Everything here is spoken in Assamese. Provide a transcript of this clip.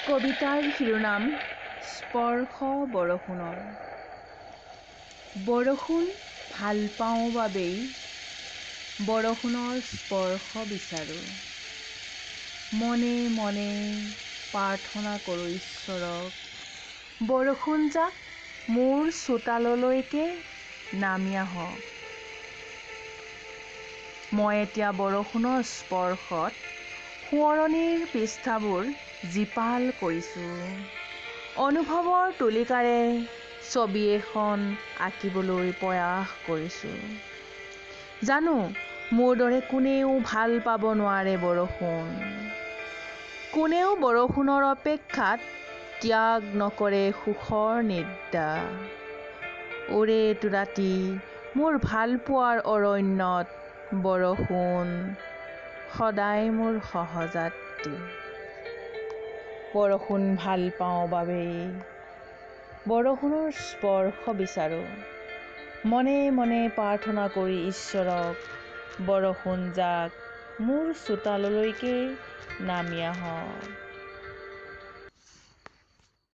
কবিতাৰ শিৰোনাম স্পৰ্শ বৰষুণৰ। বৰষুণ ভাল পাওঁ বাবেই বৰষুণৰ স্পৰ্শ বিচাৰোঁ। মনে মনে প্ৰাৰ্থনা কৰোঁ ঈশ্বৰক, বৰষুণজাক মোৰ চোতাললৈকে নামি আহক। মই এতিয়া বৰষুণৰ স্পৰ্শত সোঁৱৰণিৰ পৃষ্ঠাবোৰ জীপাল কৰিছোঁ। অনুভৱৰ তুলিকাৰে ছবি এখন আঁকিবলৈ প্ৰয়াস কৰিছোঁ। জানো, মোৰ দৰে কোনেও ভাল পাব নোৱাৰে বৰষুণ। কোনেও বৰষুণৰ অপেক্ষাত ত্যাগ নকৰে সুখৰ নিদ্ৰা। ওৰেটো ৰাতি মোৰ ভালপোৱাৰ অৰণ্যত বৰষুণ সদায় মোৰ সহযাত্ৰী। বৰষুণ ভাল পাওঁ বাবেই বৰষুণৰ স্পৰ্শ বিচাৰোঁ। মনে মনে প্ৰাৰ্থনা কৰি ঈশ্বৰক, বৰষুণজাক মোৰ চোতাললৈকে নামি আহক।